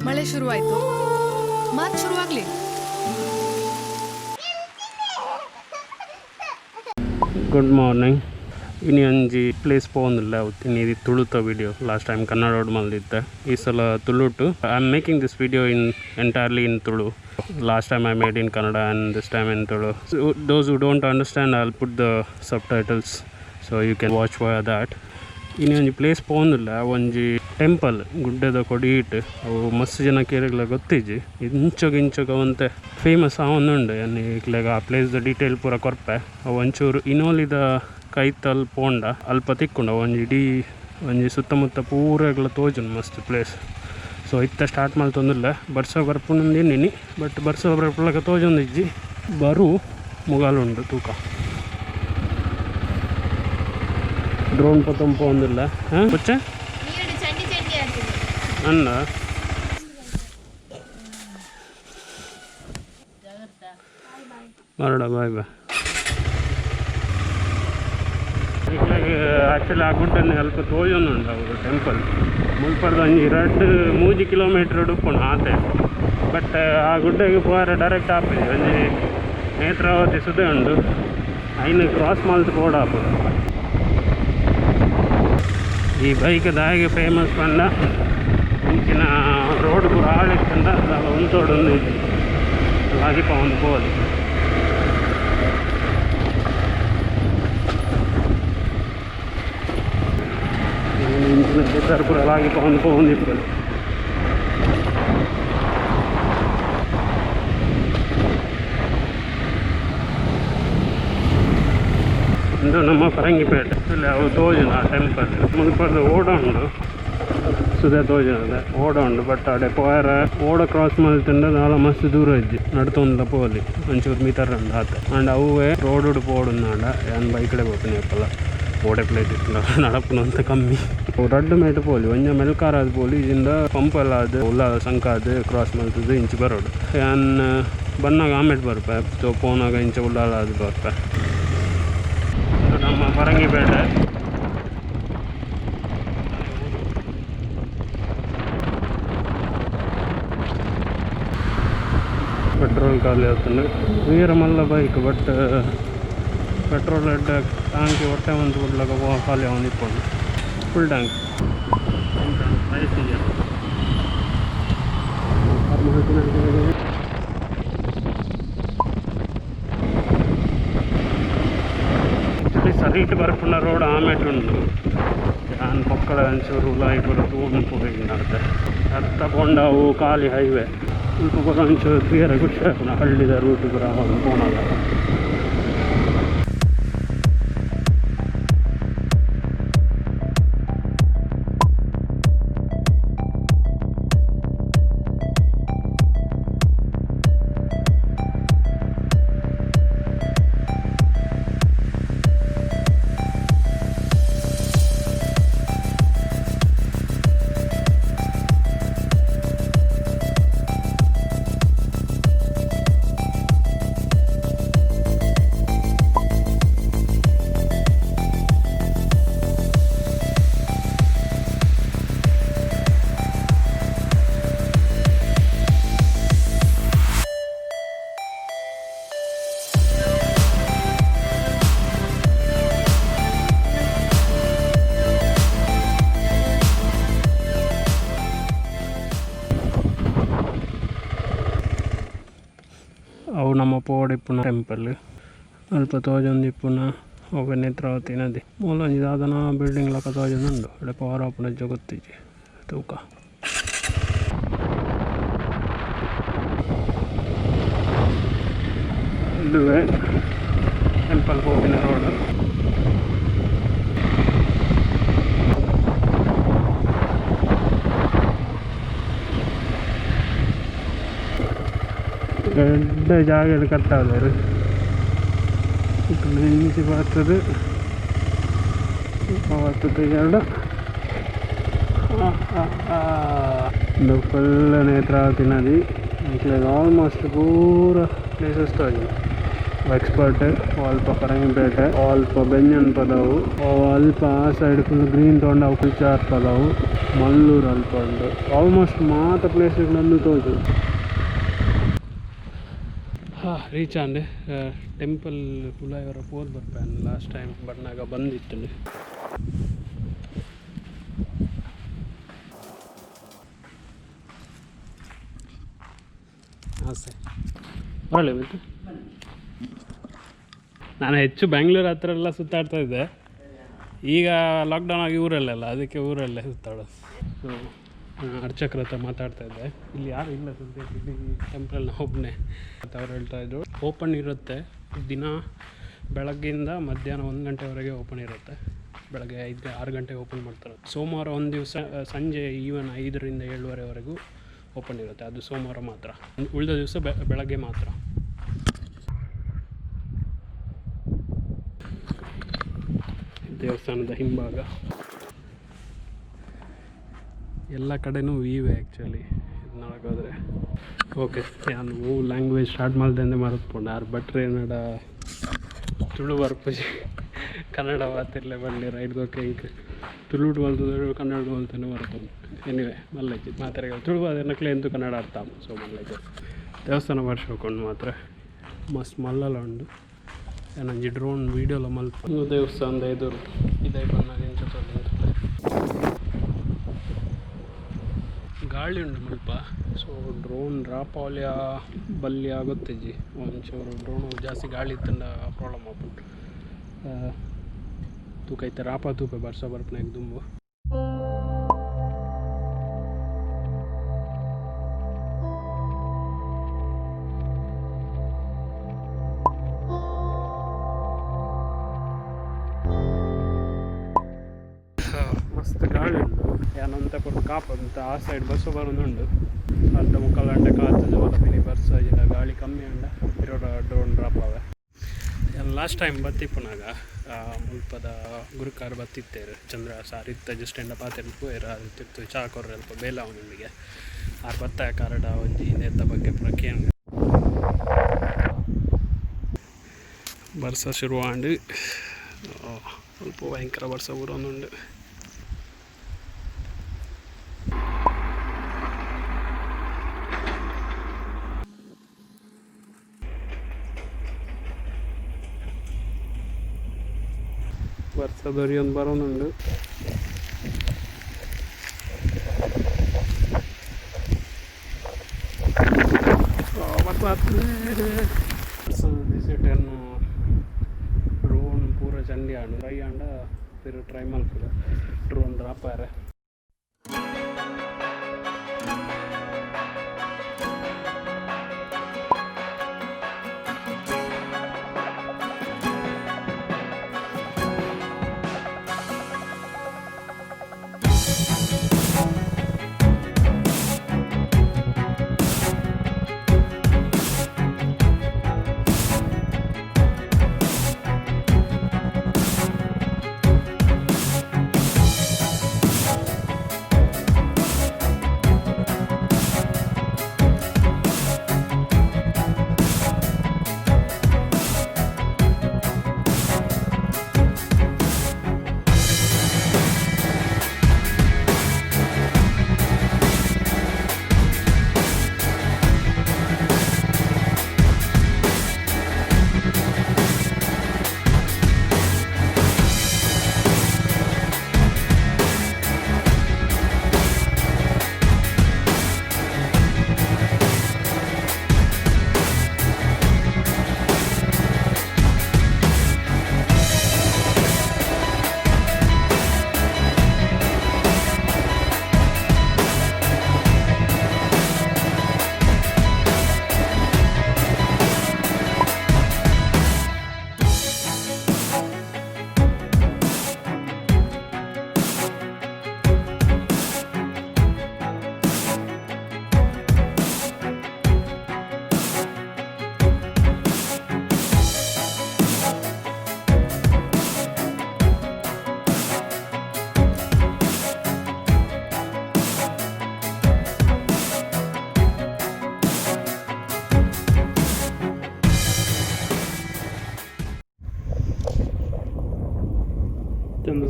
ಮಳೆ ಶುರುವಾಯ್ತು, ಮಾತು ಶುರುವಾಗ್ಲಿ. Good morning. ಇನಿ ಒಂಜಿ ಪ್ಲೇಸ್ ಪೋವೊಂದುಲ್ಲೆ. ಇನಿ ತುಳುತ ವಿಡಿಯೋ. ಲಾಸ್ಟ್ ಟೈಮ್ ಕನ್ನಡೋಡು ಮಲ್ದಿತ್ತೆ, ಈ ಸಲ ತುಳುಟು. I am making this video in entirely in Tulu. Last time I made in Kannada and this time in Tulu. Those who don't understand, I will put the subtitles so you can watch for that. ಇನಿ ಒಂಜಿ place ಪೋವೊಂದುಲ್ಲೆ, ಒಂಜಿ temple ಗುಡ್ಡದ ಕೊಡಿಟ್. ಅವು ಮಸ್ತ್ ಜನ ಕೇರಿಗ್ಲ ಗೊತ್ತಿಜ್ಜಿ. ಇಂಚೊಗು ಇಂಚೊಗ ಒಂತೆ famous ಆವೊಂದುಂಡು. ಇಕ್ಲೆಗ್ ಆ ಪ್ಲೇಸ್ದ ಡೀಟೇಲ್ ಪೂರ ಕೊರ್ಪೆ. ಅವು ಒಂಚೂರು ಇನೋಲಿದ ಕೈತಲ್ ಪೋಂಡ ಅಲ್ಪ ತಿಕ್ಕುಂಡು. ಒಂಜಿ ಇಡೀ ಒಂಜಿ ಸುತ್ತಮುತ್ತ ಪೂರೆಗ್ಲ ತೋಜುಂಡು ಮಸ್ತ್ ಪ್ಲೇಸ್. ಸೊ ಇತ್ತೆ ಸ್ಟಾರ್ಟ್ ಮಲ್ತೊಂದುಲ್ಲೆ. ಬರ್ಸ ಬರ್ಪುಂಡು ಇನ್ನಿನಿ, ಬಟ್ ಬರ್ಸ ಬರ್ಪುಲಕ ತೋಜೊಂದಿಜ್ಜಿ. ಬರು ಮುಗಾಲುಂಡು ತೂಕ. ಡ್ರೋನ್ ಪತ್ತೊಂದು ಪೋವೊಂದುಲ್ಲ. ಹಾಂ ಪುಚ್ಚೆ. ನೀರುಡು ಚಂಡಿ ಚಂಡಿ ಆಗ್ತದೆ. ಅನ್ನ ಬರೋಡ. Boy boy. ಆ್ಯಕ್ಚುಲಿ ಆ ಗುಡ್ಡನ್ನು ಅಲ್ಪ ತೋಜೊಂದುಂಡು. ಅವರು ಟೆಂಪಲ್ ಮುಲ್ಪರ್ದ ಒಂಜಿ 2-3 ಕಿಲೋಮೀಟ್ರ್ ಉಪ್ಪುಂಡು ಆತೆ. ಬಟ್ ಆ ಗುಡ್ಡಗೆ ಪೋರೆ ಡೈರೆಕ್ಟ್ ಆಪುಜಿ. ಒಂಜಿ ನೇತ್ರಾವತಿ ಸುದೆ ಉಂಡು, ಐನು ಕ್ರಾಸ್ ಮಲ್ತ್ ಪೋಡಾಪುಂಡು. ಈ ಬೈಕ್ ದಾಯಿಗೆ ಫೇಮಸ್ ಪಂಡ ಇಂಚಿನ ರೋಡ್ ಪೂರ ಆಳಿತ್ತಂಡ ಉಂತೋಡೊಂದು ಇಜ್ಜಿ, ಲಾಗಿಪ ಒಂದು ಪೋವಲಿ. ಇಂಚಿನ ಕೆಸರು ಪೂರ ಲಾಗಿಪ ಒಂದು ಪೋವೊಂದು ಇಪ್ಪುಂಡು. ಇದು ನಮ್ಮ ಫರಂಗಿಪೇಟೆ. ಇಲ್ಲಿ ಅವು ತೋಜುನ ಟೆಂಪಲ್ ಮುಲ್ಪದ ಓಡ ಉಂಡು, ಸುದೆ ತೋಜುನದ ಓಡ ಉಂಡು. ಬಟ್ ಅಡೆ ಪೋಯರ ಓಡ ಕ್ರಾಸ್ ಮಲ್ತಂಡ ದಾಲ ಮಸ್ತ್ ದೂರ ಇಜ್ಜಿ, ನಡ್ತೊಂದ ಪೋಲಿ ಒಂಚೂರು ಮೀಟರ್ ಉಂಡು ಆತೆ. ಆಂಡ ಅವುವೇ ರೋಡ್ ಪೋಡುಂದಾಂಡ ಯಾನ್ ಬೈಕಡೆ ಪೋಪಿನ ಯಪ್ಪಲ. ಓಡೆ ಪ್ಲೇಸ್ ಇತ್ತು ನಡಪುನ ಅಂತ ಕಮ್ಮಿ. ರಡ್ಡು ಮೇಟ್ ಪೋಲಿ, ಒಂಜ ಮೆಲ್ಕಾರ ಆದ್ ಪೋಲಿ, ಇಜಿಂದ ಪಂಪ್ ಎಲ್ಲ ಆದ್ ಉಲ್ಲಾದ ಸಂಕ ಆದ್ ಕ್ರಾಸ್ ಮಲ್ತದ್ದು ಇಂಚಿ ಬರೋಡು. ಯಾನ್ ಬನ್ನಾಗ ಆಮೇಟ್ ಬರ್ಪೆ, ಪೋನಾಗ ಇಂಚ ಉಲ್ಲಾಲ ಆದ್ ಬರ್ಪೆ. ಇದು ನಮ್ಮ ಫರಂಗಿಪೇಟೆ. ಪೆಟ್ರೋಲ್ ಖಾಲಿ ಆತುಂಡು. ವೀರ ಮಲ್ಲ ಬೈಕ್, ಬಟ್ ಪೆಟ್ರೋಲ್ ಎಡ್ಡೆ ಟ್ಯಾಂಕ್ ಒಟ್ಟೆ ಒಂದು ಕುಡ್ಲಕ ಖಾಲಿ ಆವೊಂದು ಇಪ್ಪುಂಡು. Full tank. Actually ಸರಿಟ್ ಬರ್ಪುನ ರೋಡ್ ಆಮೇಟ್ ಉಂಡು. ಯಾನ್ ಪಕ್ಕಡ ಒಂಚೂರು ಉಲಾಯಿ ಪೂರ ತೂಂದು ಪೋಯಿನಾತೆ. ಅರ್ಥ ಪೋಂಡ ಅವು ಖಾಲಿ ಹೈವೇ. ಮುಲ್ಪ ಪೂರ ಒಂಚೂರು ತೂಯರೆ ಖುಷಿ ಆಪುಂಡು, ಹಳ್ಳಿದ ರೂಟ್ ಪೂರ ಪೋನಗ. ಅವು ನಮ್ಮ ಪೋಡಿಪ್ಪುನ ಟೆಂಪಲ್. ಅಲ್ಪ ತೋಜೊಂದಿಪ್ಪುನ ಅವು ನೇತ್ರಾವತಿ ನದಿ. ಮೂಲ ಒಂಜಿ ದಾದನ ಬಿಲ್ಡಿಂಗ್ ಲಕ ತೋಜೊಂದುಂಡು. ಇಡೆ ಪವರ್ ಆಪುನ ಗೊತ್ತಿಜ್ಜಿ ತೂಕ. ಇದುವೆ ಟೆಂಪಲ್ ಪೋಪಿನ ರೋಡ್. ಎಡ್ಡೆ ಜಾಗೆಡ್ ಕಟ್ಟಾದೆರ್. ಇಂಚಿ ಬರ್ತದೆ ಬರ್ತದೆ ಎರಡು. ಉಂದು ಫುಲ್ ನೇತ್ರಾವತಿ ನದಿ. ಎಂಕ್ಲೆಗ್ ಆಲ್ಮೋಸ್ಟ್ ಪೂರ ಪ್ಲೇಸಸ್ ತೋಜುಂಡು. Expert. ಅಲ್ಪ ಪರಂಗಿಪೇಟೆ, ಅಲ್ಪ ಬೆಂಜನ್ ಪದವು, ಅಲ್ಪ ಆ side full green ತೊಗೊಂಡು ಅವು ಕುಲ್ಚಾರ್ ಪದವು, ಮಲ್ಲೂರು ಅಲ್ಪ ಉಂಡು. ಆಲ್ಮೋಸ್ಟ್ ಮಾತ ಪ್ಲೇಸ್ಗಳನ್ನು ತೋಜು. ಹಾಂ, ರೀಚ್ ಆಂಡ್. ಟೆಂಪಲ್ ಉಲಾಯವರ ಪೋದು ಬರ್ಪೇನು ಲಾಸ್ಟ್ ಟೈಮ್ ಬಣ್ಣಾಗ ಬಂದಿತ್ತು. ಆಸೆ ಬರಲಿ ಮತ್ತೆ. ನಾನು ಹೆಚ್ಚು ಬೆಂಗಳೂರು ಹತ್ರ ಎಲ್ಲ ಸುತ್ತಾಡ್ತಾ ಇದ್ದೆ. ಈಗ ಲಾಕ್ಡೌನ್ ಆಗಿ ಊರಲ್ಲೆಲ್ಲ, ಅದಕ್ಕೆ ಊರಲ್ಲೇ ಸುತ್ತಾಡೋದು. ಸೊ ಅರ್ಚಕರ ಹತ್ರ ಮಾತಾಡ್ತಾ ಇದ್ದೆ. ಇಲ್ಲಿ ಯಾರು ಇಲ್ಲ ಸದ್ಯಕ್ಕೆ ಇಲ್ಲಿ ಟೆಂಪಲ್ನ, ಒಬ್ಬನೇ ಅಂತ ಅವ್ರು ಹೇಳ್ತಾ ಇದ್ರು. ಓಪನ್ ಇರುತ್ತೆ ದಿನ ಬೆಳಗ್ಗೆಯಿಂದ ಮಧ್ಯಾಹ್ನ 1 ಗಂಟೆವರೆಗೆ ಓಪನ್ ಇರುತ್ತೆ. ಬೆಳಗ್ಗೆ 5-6 ಗಂಟೆಗೆ ಓಪನ್ ಮಾಡ್ತಾರೆ. ಸೋಮವಾರ ಒಂದು ದಿವಸ ಸಂಜೆ ಈವನ್ 5ರಿಂದ 7:30ವರೆಗೂ ಓಪನ್ ಇರುತ್ತೆ. ಅದು ಸೋಮವಾರ ಮಾತ್ರ. ಉಳಿದ ದಿವಸ ಬೆಳಗ್ಗೆ ಮಾತ್ರ. ದೇವಸ್ಥಾನದ ಹಿಂಭಾಗ ಎಲ್ಲ ಕಡೆನೂ ವ್ಯೂವೆ ಆ್ಯಕ್ಚುಲಿ ಇದು ನೋಡೋಕ್ಕೋದ್ರೆ. ಓಕೆ, ನಾನು ಹೂ ಲ್ಯಾಂಗ್ವೇಜ್ ಸ್ಟಾರ್ಟ್ ಮಾಡ್ದೆ ಮರೆತ್ಕೊಂಡೆ. ಆರು ಬಟ್ರೆ ಏನಡ ತುಳು ಬರ್ಪುಜಿ, ಕನ್ನಡ ಮಾತಿರ್ಲೆ ಬರಲಿ ರೈಟ್. ಓಕೆ, ಇಂಕ್ ತುಳುಟು ಬಲ್ತದ, ಕನ್ನಡ ಬಲ್ತಾನೆ ಬರ್ತದೆ. ಎನಿವೆ, ಮಲ್ಲಜ್ಜಿ ಮಾತಾಡ ತುಳು ನಕ್ಲೆ ಎಂತೂ ಕನ್ನಡ ಅರ್ಥ. ಸೊ ಮಲ್ಲಜ್ಜಿ ದೇವಸ್ಥಾನ ವರ್ಷ ಹೋಗ್ಕೊಂಡು ಮಾತ್ರ ಮಸ್ತ್ ಮಲ್ಲಲ ಉಂಡು. ಏನಂಜಿ ಡ್ರೋನ್ ವೀಡಿಯೋಲ ಮಲ್ಪ. ಒಂದು ದೇವಸ್ಥಾನದ ಎದುರು ಇದೇ ಬನ್ನಾಗ ಎಂಚ ತೋಜುಂಡು. ಗಾಳಿ ಉಂಡು ಮುಲ್ಪ. ಸೊ ಡ್ರೋನ್ ರಾಪಾವಲ್ಯ ಬಲ್ಯ ಗೊತ್ತಿಜ್ಜಿ. ಒಂಚೂರು ಡ್ರೋನು ಜಾಸ್ತಿ ಗಾಳಿ ಇತ್ತಂಡ ಪ್ರಾಬ್ಲಮ್ ಆಪುಂಡು. ತೂಕ ಇತ್ತೆ ರಾಪ ತೂಪೆ ಬರ್ಸ ಬರ್ಪುನಾಗ ದುಂಬು. ಮಸ್ತ್ ಗಾಳಿ ಉಂಟು. ಯಾನಂತ ಪೂರ ಕಾಪ ಅಂತ ಆ ಸೈಡ್ ಬಸ್ಸು ಬರೋದುಂಡು. ಅರ್ಧ ಮುಕ್ಕಾಲು ಗಂಟೆ ಕಾತದೆ. ಒಲ ಪಿನಿ ಬರ್ಸ ಇಲ್ಲ, ಗಾಳಿ ಕಮ್ಮಿ ಉಂಡ ಇರೋಡ ಡ್ರೋನ್ ಡ್ರಾಪ್ ಆವೆ. ಲಾಸ್ಟ್ ಟೈಮ್ ಬತ್ತಿಪ್ಪುನಾಗ ಮುಲ್ಪದ ಗುರುಕಾರ್ ಬತ್ತಿತ್ತೇರು ಚಂದ್ರ ಸಾರ್ ಇತ್ತ. ಜಸ್ಟ್ ಎಂಡ ಪಾತೆರ್ ಪೋಯೆರ್. ಅದು ತಿರ್ತು ಚಾ ಕೊರ್ರೆ ಅಲ್ಪ ಬೇಲ ಅವನಿಗೆ. ಆರು ಬತ್ತ ಕಾರಡ ಒಂಜಿ ನೇತ ಬಗ್ಗೆ ಪೂರ ಕೇಂದ್ರ. ಬರ್ಸ ಶುರುವಾಂಡ್. ಸ್ವಲ್ಪ ಭಯಂಕರ ಬರ್ಸ ಬರೋದುಂಡು. ಬರ್ಸ ದೊರಿಯೊಂದು ಬರೋನುಂಡು. ಬರ್ಸ ದಿಸಿಟನ್ನು ಡ್ರೋನ್ ಪೂರ ಚಂಡಿ ಆಂಡ್. ಟ್ರೈ ಆಂಡ ಪಿರ ಟ್ರೈ ಮಲ್ಪುಗ ಡ್ರೋನ್ ಡ್ರಾಪ್ ಆರೆ.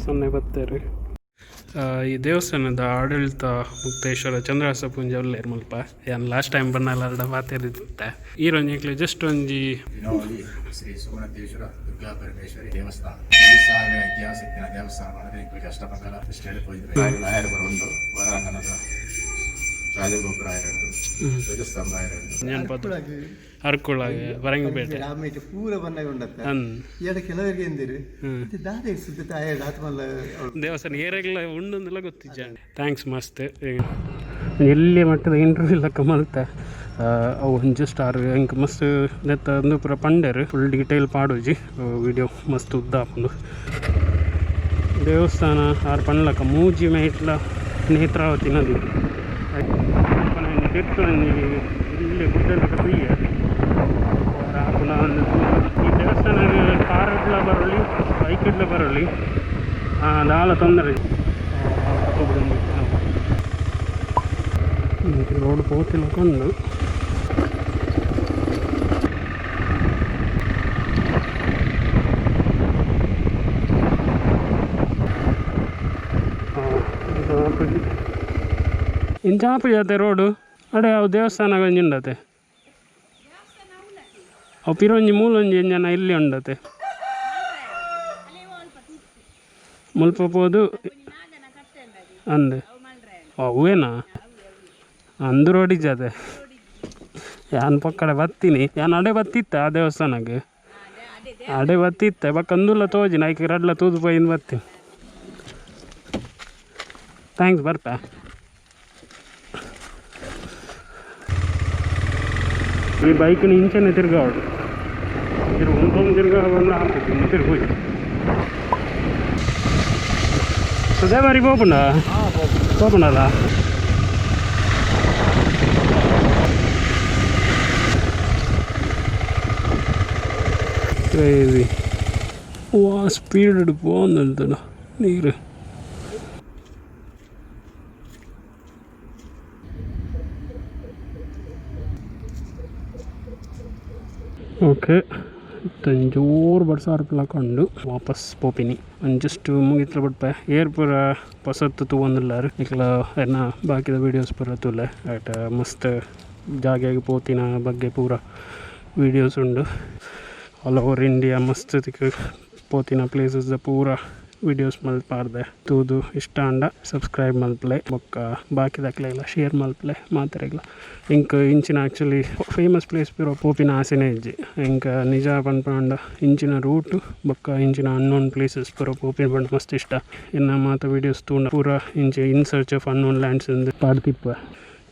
ಸೊನ್ನೆ ಬತ್ತೇರು. ಈ ದೇವಸ್ಥಾನದ ಆಡಳಿತ ಮುಕ್ತೇಶ್ವರ ಚಂದ್ರಹಾಸ ಪೂಂಜ ಉಲ್ಲೇರ್ ಮುಲ್ಪ. ಯಾನ್ ಲಾಸ್ಟ್ ಟೈಮ್ ಬನ್ನಲ ಮಾತೆರ್ದಿತ್ತೆ. ಈರೊಂಜಿ ಜಸ್ಟ್ ಒಂಜಿ ವಿನೋಲಿ ಶ್ರೀ ಸುಗುಣತೇಶ್ವರ ದುರ್ಗಾ ಪರಮೇಶ್ವರಿ ದೇವಸ್ಥಾನ. ಸಾವಿರ ಇತಿಹಾಸ ಇತ್ತಿನ ದೇವಸ್ಥಾನ ಮಾಡಿದ್ರೆ ಇಂಕ್ಲಿಗೆ ಅಷ್ಟಮಂಗಲ ಸ್ಟೇಟ್ ಪೋಯಿದ್ರೆ ನಾಯರ್ ಉಂಡು. ವರಾಂಗಣದ ರಾಜಗೋಪುರ ಎರಡು, ಧ್ವಜಸ್ತಂಭ ಎರಡು. ನೆನಪತ್ತು ಅರ್ಕುಳಾಗ ಬರಂಗಿಪೇಟೆ. ಆಮೇಲೆ ಪೂರ ಬಂದಾಗ ಉಂಡತ್ತ. ಹನ್. ಎಡ ಕೆಲವರಿಗೆ ಎಂದಿರು ದಾದ ಸುದ್ದಿ ತಾಯ ಆತ್ಮಲ್ಲ. ದೇವಸ್ಥಾನ ಏರೆಗ್ಲ ಉಂಡುಂದೆಲ್ಲ ಗೊತ್ತಿಜ್ಜ. Thanks ಮಸ್ತ್. ಎಲ್ಲಿ ಮಟ್ಟದ ಇಂಟರ್ವ್ಯೂ ಲೆಕ್ಕ ಮಲ್ತೆ. ಅವು ಒಂಜಿ ಸ್ಟಾರ್ ಎಂಕ್ ಮಸ್ತ್ ನೆತ್ತ ಅಂದು ಪೂರ ಪಂಡೆರ್. ಫುಲ್ ಡೀಟೇಲ್ ಪಾಡೋಜಿ, ವಿಡಿಯೋ ಮಸ್ತ್ ಉದ್ದ ಆಪುಂಡು. ದೇವಸ್ಥಾನ ಆರ್ ಪನ್ಲಕ ಮೂಜಿ ಮೈಟ್ಲ ನೇತ್ರಾವತಿ ನದಿ ತಿರ್ತು ಒಂಜಿ ಇಲ್ಲಿ ಗುಡ್ಡೆಲಕ ತೂಯ್ಯ ಆಪುನ ಒಂದು. ಈ ದೇವಸ್ಥಾನ ಕಾರ್ ಬರೊಲಿ, ಬೈಕ್ ಇಡ್ಲ ಬರೊಲಿ, ದಾಲ ತೊಂದರೆ. ರೋಡ್ ಪೋತಿಲಕೊಂಡು. ಇಂಚಾಪು ಜಾತೆ ರೋಡು ಅಡೆ ಅವು ದೇವಸ್ಥಾನ ಒಂಜಿ ಉಂಡತೆ. ಅವು ಪಿರೊಂಜಿ ಮೂಲೊಂಜಿ ಜನ ಇಲ್ಲಿ ಉಂಡತೆ. ಮುಲ್ಪ ಪೋದು ಅಂದೆ ಅವೇನಾ ಅಂದು ರೋಡ್ ಇಜ್ಜಾತೆ. ಯಾನ್ ಪಕ್ಕಡೆ ಬತ್ತೀನಿ. ಯಾನ್ ಅಡೆ ಬತ್ತಿತ್ತ, ಆ ದೇವಸ್ಥಾನಕ್ಕೆ ಅಡೆ ಬತ್ತಿತ್ತೆ. ಬಕ್ಕ ಅಂದುಲ್ಲ ತೋಜಿ ನಾಯ್ಕ ರಡ್ಲ ತೂದು ಪೋಯಿನ್ ಬತ್ತೀನಿ. Thanks, ಬರ್ಪಾ. ಈ ಬೈಕ್ನ ಇಂಚನೆ ತಿರ್ಗಾವಡು ತಿರ್ಗು ಒಂದೊಂದು ತಿರ್ಗ ಬಂದು ಹಾಕುದು ತಿರ್ಗೋಯ್ ಸುದೇ ಬಾರಿ ಪೋಪುಂಡ ಪೋಪುಂಡಲ್ಲ. ಕ್ರೇಜಿ. ವಾ, ಸ್ಪೀಡ್ ಪೋಂದಂತಡ ನೀರು. ಓಕೆ, ಜೋರು ಬರ್ಸಾರ್ಪಲ ಕಂಡು ವಾಪಸ್ ಪೋಪಿನಿ. ಒಂದು ಜಸ್ಟ್ ಮುಗಿತ್ಲ ಬಿಡ್ಪೆ. ಏರ್ ಪೂರ ಪೊಸತ್ತು ತೂವೊಂದುಲ್ಲಾರ್ ಇಕ್ಲ ಎನ್ನ ಬಾಕಿದ ವೀಡಿಯೋಸ್ ಪೂರ ತೂಲೆ. ಆಯ್ತ, ಮಸ್ತ್ ಜಾಗೆಗ್ ಪೋತಿನ ಬಗ್ಗೆ ಪೂರ ವೀಡಿಯೋಸ್ ಉಂಡು. ಆಲ್ ಓವರ್ ಇಂಡಿಯಾ ಮಸ್ತ್ ತಿಕ್ ಪೋತಿನ ಪ್ಲೇಸಸ್ ಪೂರ ವೀಡಿಯೋಸ್ ಮಲ್ಪಾರ್ದೆ. ತೂದು ಇಷ್ಟ ಆಂಡ ಸಬ್ಸ್ಕ್ರೈಬ್ ಮಲ್ಪಲೆ, ಬೊಕ್ಕ ಬಾಕಿದಕ್ಲೆಗ್ಲ ಶೇರ್ ಮಲ್ಪಲೆ ಮಾತೆರೆಗ್ಲ. ಇಂಕ್ ಇಂಚಿನ ಆ್ಯಕ್ಚುಲಿ ಫೇಮಸ್ ಪ್ಲೇಸ್ ಪೂರ ಪೋಪಿನ ಆಸೆನೇ ಇಜ್ಜಿ ಎಂಕ್. ನಿಜ ಪನ್ಪಂಡ ಇಂಚಿನ ರೂಟ್ ಬೊಕ್ಕ ಇಂಚಿನ ಅನ್ನೋನ್ ಪ್ಲೇಸಸ್ ಪೂರ ಪೋಪಿನ ಪಂಡ ಮಸ್ತ್ ಇಷ್ಟ. ಇನ್ನು ಮಾತ ವೀಡಿಯೋಸ್ ತೂಂಡ ಪೂರ ಇಂಚ "In search of unknown lands" ಇಂದ್ ಪಾಡ್ದಿಪ್ಪ.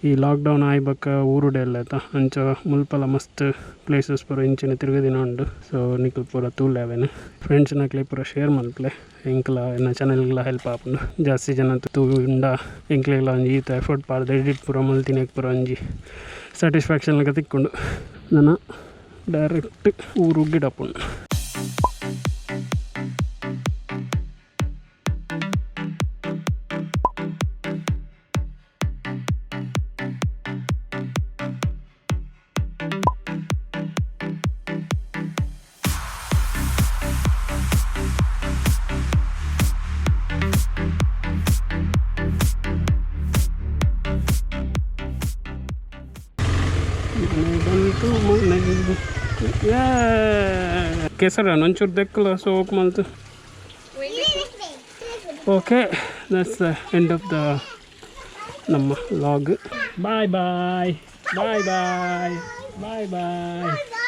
ಈ ಲಾಕ್ಡೌನ್ ಆಯಿ ಬೊಕ್ಕ ಊರುಡೆ ಎಲ್ಲ ಅಂಚ ಮುಲ್ಪಲ ಮಸ್ತ್ ಪ್ಲೇಸಸ್ ಪೂರ ಇಂಚಿನ ತಿರುಗದಿನ ಉಂಡು. ಸೊ ನಿಕುಲು ಪೂರ ತೂಲೆ, ಅವೇನು ಫ್ರೆಂಡ್ಸ್ನಕ್ಲೆ ಪೂರ ಶೇರ್ ಮಲ್ಪಲೆ. ಎಂಕ್ಲ ಎನ್ನ ಚಾನೆಲ್ಗ್ಲ ಹೆಲ್ಪ್ ಆಪುಂಡು. ಜಾಸ್ತಿ ಜನ ತೂಂಡ ಎಂಕ್ಲೆಗ್ಲ ಒಂಜಿ ಈತ ಎಫರ್ಟ್ ಪಾಡ್ದು ಎಡಿಟ್ ಪೂರ ಮಲ್ತಿನೆಕ್ ಪೂರ ಒಂಜಿ ಸ್ಯಾಟಿಸ್ಫ್ಯಾಕ್ಷನ್ ಲೆಕ್ಕ ತಿಕ್ಕುಂಡು. ನನ ಡೈರೆಕ್ಟ್ ಊರು ಗಿಡಪುಂಡು. ಮನೆ ಬಂತು ಮನೆ. ಕೆಸರ ಒಂಚೂರು ದೆಕ್ಕಲ ಸೋಕ್ ಮಲ್ತು. Okay, that's the end of the ನಮ್ಮ vlog. Bye bye, bye bye, bye bye.